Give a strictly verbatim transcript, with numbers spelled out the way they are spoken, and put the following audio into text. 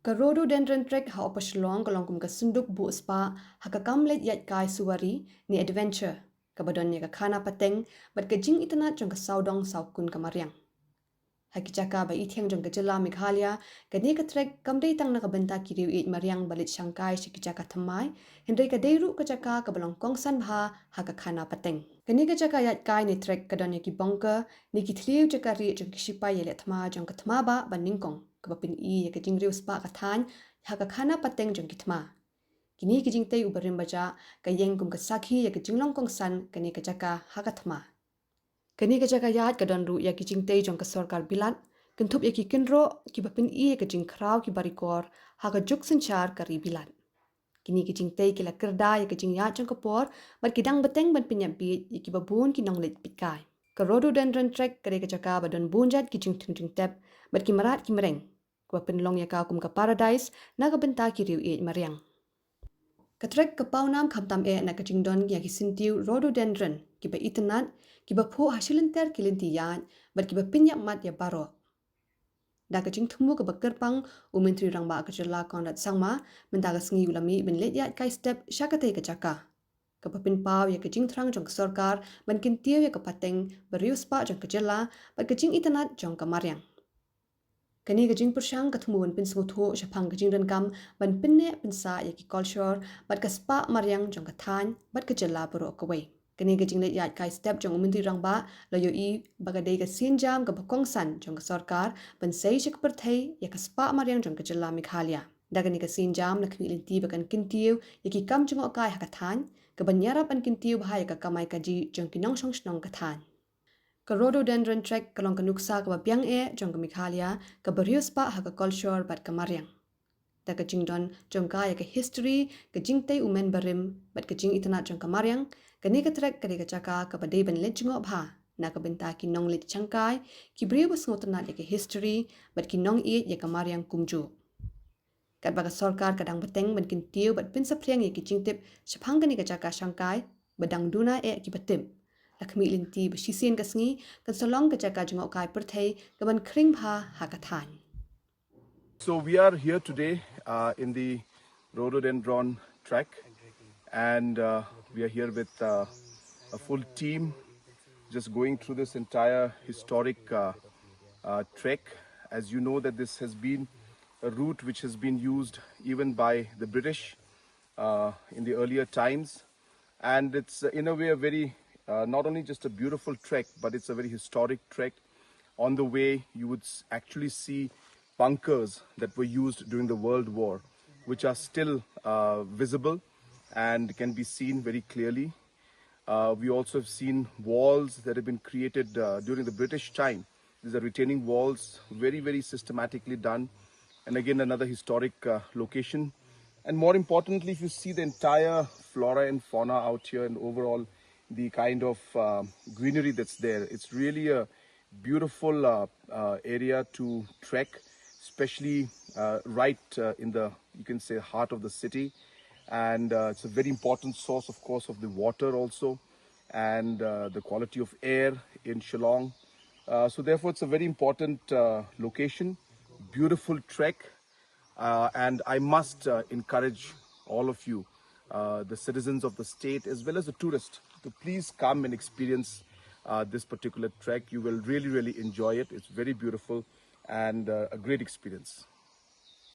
Ka Rhododendron Trek ha Upper Shillong ka long kum ka synduk buh spah ha ka kam leit ïaid kai suwari ne adventure, kaba don ïa ka khana pateng bad ka jingitynnad jong ka sawdong sawkun ka mariang. Ha ki jaka ba ithiang jong ka jylla Meghalaya, kane ka trek kam dei tang na ka bynta ki riew ïeit mariang ba leit shangkai sha ki jaka thymmai, hynrei ka dei ruh ka jaka kaba long kongsan bha ha ka khana pateng. Kane ka jaka ïaid kai ne trek ka don ïa ki bunker ne ki thliew jaka rieh jong ki shipai ïaleh thma jong ka thma bah ba nyngkong, kaba pyni ïa ka jingriewspah ka thaiñ ha ka khana pateng jong ki thma. Kine ki jingtei uba rim ba jah ka ïeng kum ka sakhi ïa ka jinglong kongsan kane ka jaka ha ka thma. Kane ka jaka ïaid ka don ruh ïa ki jingtei jong ka sorkar Bilat, kynthup ïa ki kynroh kiba pyni ïa ka jingkhraw ki barikor ha ka juk synshar ka ri Bilat. Kine ki jingtei ki la kyrda ïa ka jingïaid jong ka por bad ki dang bteng ban pynïap bieit ïa kiba bun ki nongleit peitkai. Ka Rhododendron Trek ka dei ka jaka ba don bun jait ki jingthung jingtep bad ki mrad ki mreng, kaba pynlong ïa ka kum ka paradise na ka bynta ki riew ïeit mariang. Ka trek ka paw nam khamtam eh na ka jingdon ïa ki syntiew rhododendron kiba itynnad, kiba phuh ha shilynter ki lynti ïaid bad kiba pynïap mat ïa baroh. Da ka jingthmu kaba kyrpang, u Myntri Rangbah ka jylla Conrad Sangma mynta ka sngi u la mih ban leit ïaid kai step sha katei ka jaka, kaba pynpaw ïa ka jingthrang jong ka sorkar ban kyntiew ïa ka pateng ba riewspah jong ka jylla bad ka jingitynnad jong ka mariang. Kane ka jingpyrshang ka thmu ban pynsngewthuh shaphang ka jingdonkam ban pynneh pynsah ïa ki kolshor bad ka spah mariang jong ka thaiñ bad ka jylla baroh kawei. Kane ka jingleit ïaid kai step jong u Myntri Rangbah la ïohi ba ka dei ka sienjam kaba kongsan jong ka sorkar ban sei sha ka pyrthei ïa ka spah mariang jong ka jylla Meghalaya. Da kane ka sienjam la khmih lynti ba kan kyntiew ïa ki kam jngohkai ha ka thaiñ, kaban ïarap ban kyntiew bha ïa ka kamai kajih jong ki nongshong shnong ka thaiñ. Ka Rhododendron Trek ka long ka nuksa kaba biang eh jong ka Meghalaya, kaba riewspah ha ka kolshor bad ka mariang. Da ka jingdon jong ka ïa ka history, ka jingtei u men barim bad ka jingitynnad jong ka mariang, kane ka trek ka dei ka jaka kaba dei ban leit jngoh bha na ka bynta ki nongleit shangkai, ki briew ba sngewtynnad ïa ka history bad ki nongïeit ïa ka mariang kumjuh. Katba ka sorkar ka dang bteng ban kyntiew bad pynsaphriang ïa ki jingtip shaphang kane ka jaka shangkai ba dang duna eh kiba tip, la khmih lynti ba shisien ka sngi kan sa long ka jaka jngohkai pyrthei kaban khring bha ha ka thaiñ. So we are here today uh, in the rhododendron track, and uh, we are here with uh, a full team, just going through this entire historic uh, uh, trek. As you know, that this has been a route which has been used even by the British uh, in the earlier times, and it's uh, in a way a very uh, not only just a beautiful trek, but it's a very historic trek. On the way, you would s- actually see bunkers that were used during the World War, which are still uh, visible and can be seen very clearly. Uh, we also have seen walls that have been created uh, during the British time. These are retaining walls, very, very systematically done. And again, another historic uh, location. And more importantly, if you see the entire flora and fauna out here and overall the kind of uh, greenery that's there, it's really a beautiful uh, uh, area to trek, especially uh, right uh, in the, you can say, heart of the city. And uh, it's a very important source, of course, of the water also, and uh, the quality of air in Shillong. Uh, so therefore, it's a very important uh, location, beautiful trek, uh, and I must uh, encourage all of you, uh, the citizens of the state as well as the tourists, to please come and experience uh, this particular trek. You will really, really enjoy it. It's very beautiful and uh, a great experience.